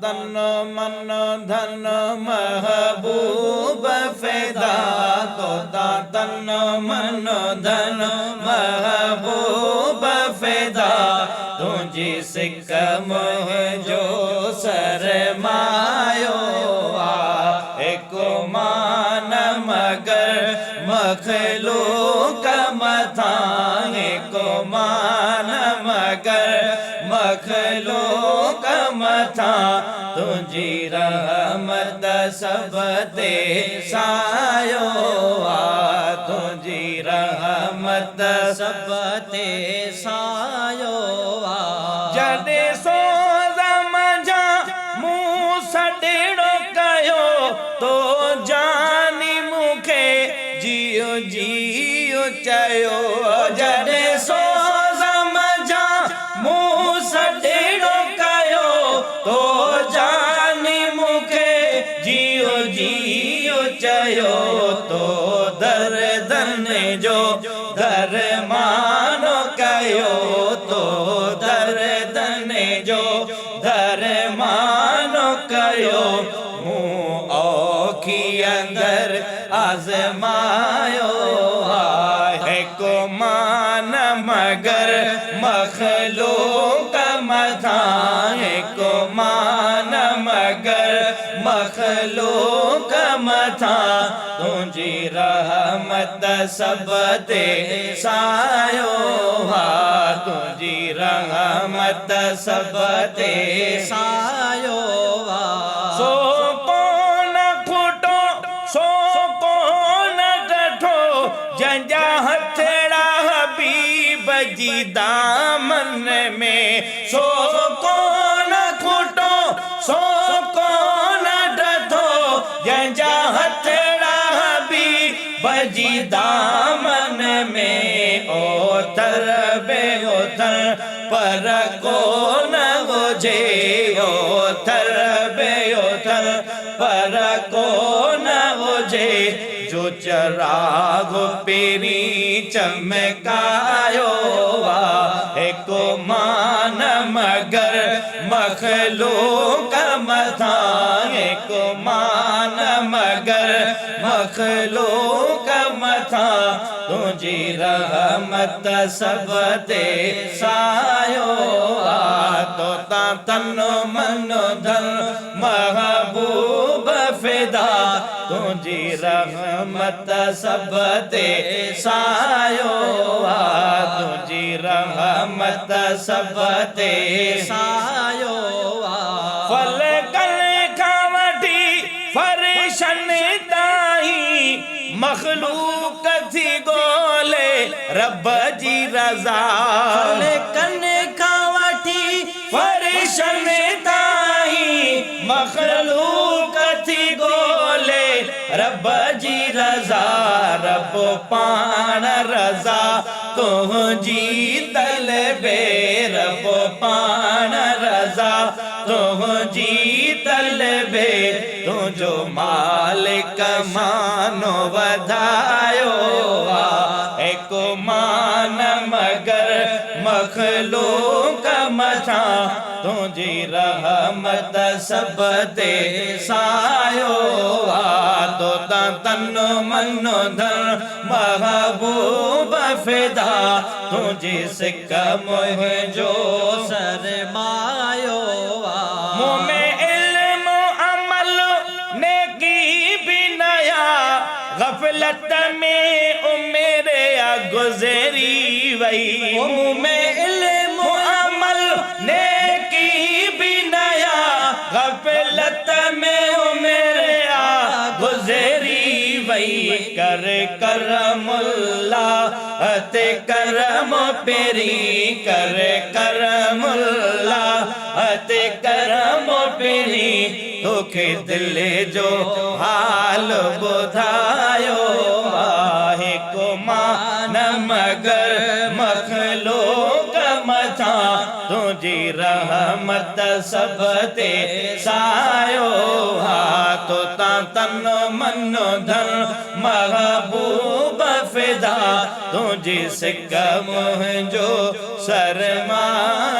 تن من ڌن محبوب فدا، توتان تن من ڌن محبوب فدا، تنهنجي سڪ منهنجو سرمايو آ. هڪ مان مگر مخلوق مٿان، هڪ مان مگر مخلوق مٿان، تنهنجي رحمت سڀ تي سايو آ، تنهنجي رحمت سڀ تي سايو آ. جڏهن سوز منجهان مون سڏڙو ڪيو، تو جاني مون کي جيءُ جيءُ چيو. جڏهن سوز منجهان مون سڏڙو ڪيو، تو جاني مون کي جيءُ جيءُ چيو. تو دردن جو درمان ڪيو، تو دردن جو درمان ڪيو، مون اوکي اندر آزمايو آ. هڪ مان مگر مخلوق مٿان، هڪ مان مگر مخلوق مٿان، تنهنجي رحمت سڀ تي سايو آ، تنهنجي رحمت سڀ تي سايو آ. سو ڪونه کٽو، سو ڪونه ڏٺو، جنهن جا هٿڙا حبيب جي دامن ۾. سو ڪونه کٽو، سو ڪونه ڏٺو، جنهن جا هٿڙا حبيب جي دامن ۾. اوٿر بي اوٿر پر ڪونه هجي، اوٿر بي اوٿر پر ڪونه هجي، جو چراغ پهرين چمڪايو آ. هڪ مان مگر مخلوق مٿان، هڪ مان مگر مخلوق مٿان، تنهنجي رحمت سڀ تي سايو آ. توتان تن من ڌن محبوب فدا، تنهنجي رحمت سڀ تي سايو آ، تنهنجي رحمت سڀ تي سايو آ. فلڪن کان وٺي فرشن تائين مخلوق ٿي ڳولي رب جي رضا. فلڪن کان وٺي فرشن تائين مخلوق ٿي ڳولي رب جي رضا. رب پاڻ رضا تنهنجي طلبي، رب پاڻ رضا تنهنجي طلبي، تنهنجو مالڪ مانو وڌايو آ. هڪ مان مگر مخلوق مٿان، تنهنجي رحمت سڀ تي سايو آ. توتان تن من ڌن محبوب فدا، تنهنجي سڪ منهنجو سرمايو آ. مون ۾ علم عمل نيڪي به نيا، غفلت ۾ عمر گذري وئي. مون ۾ علم عمل نيڪي به نيا، غفلت ۾ عمر گذري وئي. ڪر ڪرم الله تي ڪرم پهرين، ڪر ڪرم الله تي ڪرم پهرين، توکي دل جو حال ٻڌايو آهي. ڪو مان مگر مخلوق مٿان، تنهنجي رحمت سڀ تي سايو آ. توتان تن من ڌن محبوب فدا، تنهنجي سڪ منهنجو سرمايو.